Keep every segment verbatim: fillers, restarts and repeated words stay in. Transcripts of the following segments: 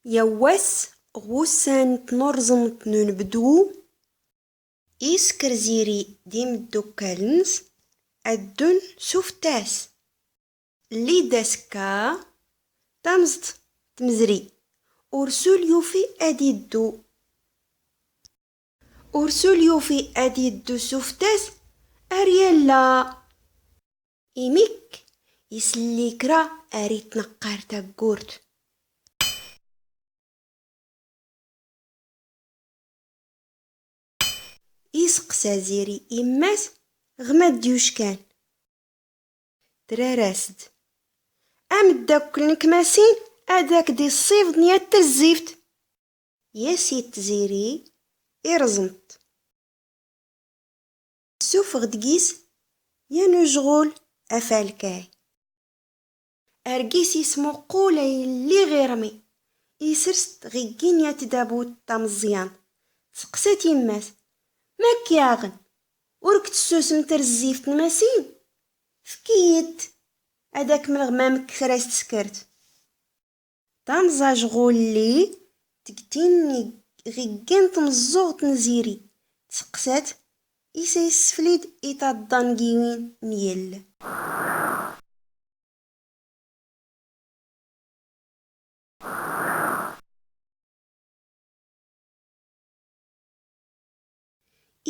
Yaw ass, ɣ wussan n tnurẓemt n unebdu, isker Ziri d imeddukkal-ns ad ddun s uftas. Lli d asekka, tamẓt tmezri, ursul yufi ad iddu. Ursul yufi ad iddu s uftas ar yalla. Imik, isell i kra ar itneqqar taggurt. Iseqsa Ziri imma-s ɣ ma d-yuckan. Trar-as-d: Ameddakel-nnek Masin ad ak-d-iṣṣibḍ n yat trezzift. Yas-itt Ziri, irẓem-t. Issufeɣ-d gis yan ujɣul afalkay. Ar gis ismuqul a yelli ɣ irmi, isers-t ɣ iggi n yat tdabut tameẓẓyant. Tseqsa-t imma-s: Ma k-yaɣen? Ur k-tessusem trezzift n Masin? Efk-iyi-t, ad ak-mleɣ mamek tra s-teskert. Tamẓa ajɣul-lli tgtin ɣ iggi n tmeẓẓuɣt n Ziri, tseqsa-t, is a isseflid i taḍḍa n giwin n yill.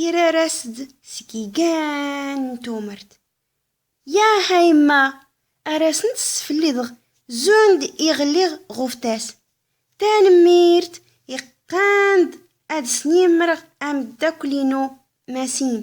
Irar-as-d seg igan n tumert: Yah a yemma, ar asen-d-sfliḍeɣ zund i ɣliɣ ɣ uftas. Tanemmirt, iqqan-d ad snimreɣ ameddakel-inu Masin.